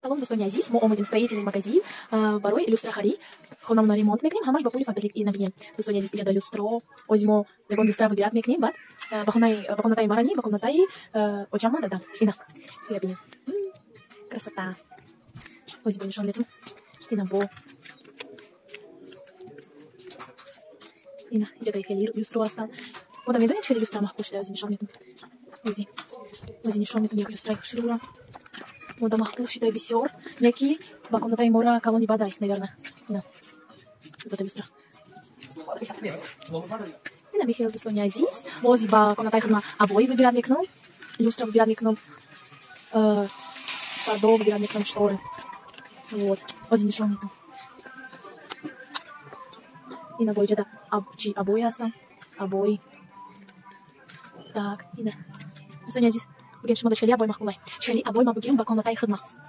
Салом, дӯстони азиз, мо омадем строительный магазин барои люстрахарӣ. Хонамона ремонт мекунем, ҳамаш ба пули Фаберлик. Ина бинем, дӯстони азиз, иҷода люстро. Ози мо ягон люстра выбирать мекунем, баъд ба хонаи, ба комнатаи марани, ба комнатаи очама дадам. Ина ира бинем, красота. Ози бо нишон метум. Ина бо ина иҷодаи хеле люстро ҳастанд. Одам медонед, хеле люстра маҳбул шуда. Ози нишон метум, ози нишон метум як люстраи хушрӯра. Мода маҳбул шида бисёр, яки ба комнатаи мора калони бадай, наверное. Ина вот эта люстра. Ина михел, дӯстони азиз, бози ба комнатаи худма обои выбирать мекунам, люстра выбирать мекунам, пардо выбирать мекунам, шторы. Вот ози нишон метам. Ина боиҷада чи обои ҳастам, обои. Так, ина, дӯстони азиз, буген, шумо да чхели обои маҳбулай, чхели обои ма бугирам ба комнатаи худма.